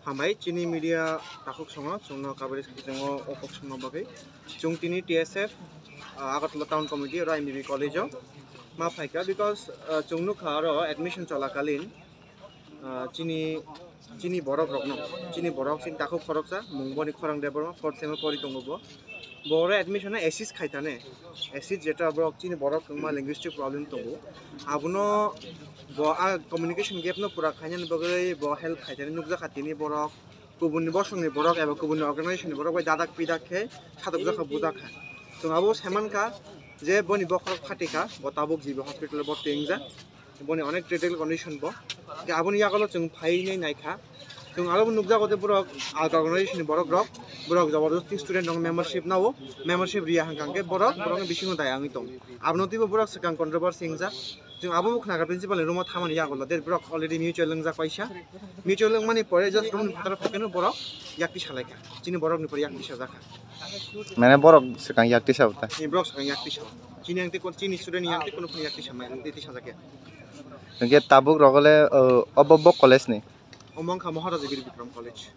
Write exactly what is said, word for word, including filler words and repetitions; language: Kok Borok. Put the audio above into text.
Hambai chini media takhuk songo chwngno coverage khaijak o kok songno bagwi. Chwng tini T S F, ah, Agartala Town Committee oro M B B College o ma phaikha because, ah, chwng nukha oro admission cholakalin, ah, chini, chini borok rokno, chini borok chini takhuk khoroksa mung boni Khorang Debbarma fourth sem o pori tongo bo. Bo oro admission o assist khaithane, assist jeta borok chini borok wngma linguistic problem tongo, abono bo a communication gap no pura khainani bagwi bo help khaithane nukjakha tini borok kubunni bosongni borok eba kubunni organization ni borok bai dadak pidak khe satokjakha bujakha. Chwng abo saimankha je boni bokhorok phatikha, bo tabuk G B hospital o bhorti wngjak. Boni onek critical condition bo. Hwnkhe aboni yagulo chwng phainai naikha. Chwng aro bo nukjago de borok alka organization ni borok rok, borok jabardasti student rok membership nao, membership riya hwnkha hwnkhe borok, borokni bisingo daya wngwi tongo. Abono twibo borok swkang controversy wngjak. Chwng abo bo khnaga principal ni room o thamani yagulo de borok already mutual wngjak paisa. Mutual wngmani pore just room ni phataro phaikhe no borok yakti salaikha. Chini borok ni pore yakti sajakha. Mane borok swkang yakti sabo ta. Ni borok swkang yakti sabo. Chini ang tei kon-, chini student yang tei kono kono yakti sama, yakti sajakya. Hwnkhe tabuk rogole, o, obo bo college ni? Omo wngkha Maharaja Bir Bikram College.